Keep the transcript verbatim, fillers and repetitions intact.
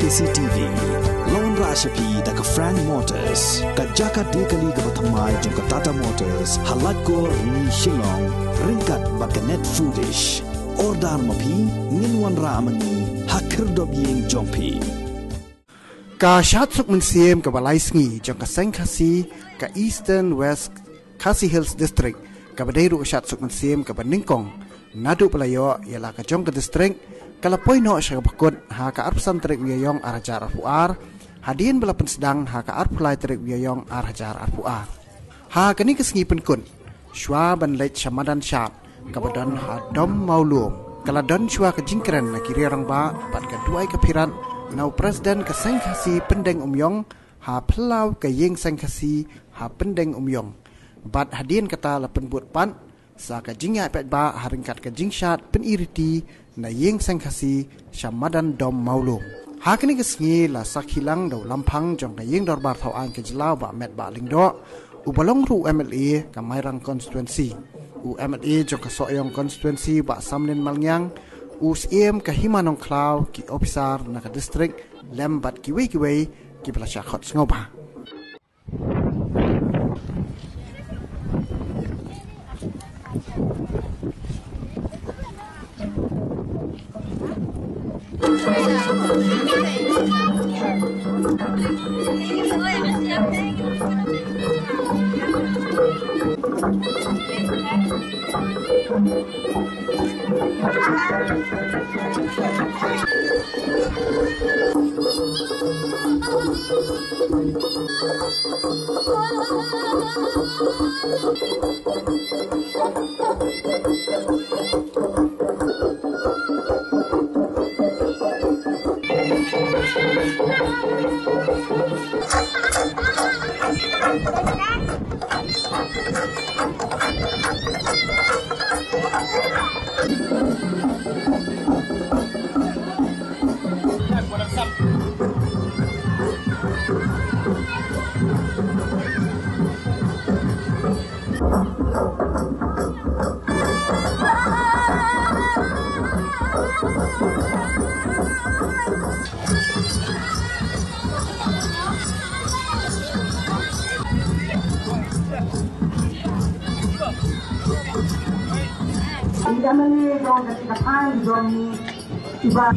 K C T V. Lawan rah sha phi da ka Frank Motors, ka jaka dei kali kaba thymmai jong ka Tata Motors, ha Laitkor, Rni, Shillong, ryngkat bad ka Net Foodish. Order ma phi, ngin wanrah ma ngi ha khyrdop ïing jong phi. Ka shad suk mynsiem kaba lai sngi jong ka Seng Khasi ka Eastern West Khasi Hills District, kaba dei ruh ka shad suk mynsiem kaba nyngkong naduh ba la ïoh ïa la ka jong ka district, ka la poi noh sha kaba kut ha ka arphew san tarik u Ïaïong ar hajar arphew ar, hadien ba la pynsdang ha ka arphew lai tarik u Ïaïong ar hajar arphew ar. Ha kane ka sngi pynkut, shuwa ban leit sha madan shad kaba don ha Dom Mawlum, ka la don shuwa ka jingkren na ki riew rangbah bad ka duwai ka phirat na u President ka Seng Khasi Pyndeng Umïong ha phyllaw ka Ïing Seng Khasi ha Pyndeng Umïong. Bad hadien kata la pynbud pat sa ka jingïaid paidbah ha ryngkat ka jingshad pyniriti na Ïing Seng Khasi sha madan Dom Mawlum. Ha kane ka sngi la sakhi lang da u Lamphang jong ka Ïing Dorbar Thaw Aiñ ka Jylla, Bah Metbah Lyngdoh, uba long ruh u M L A ka Mairang Constituency, u M L A jong ka Sohiong Constituency, Bah Samlin Malngiang, u Syiem ka Hima Nongkhlaw, ki ophisar na ka district lem bad kiwei kiwei kiba la shah khot sngewbha. Ida mani jong ka ti ka thang jong ni iba.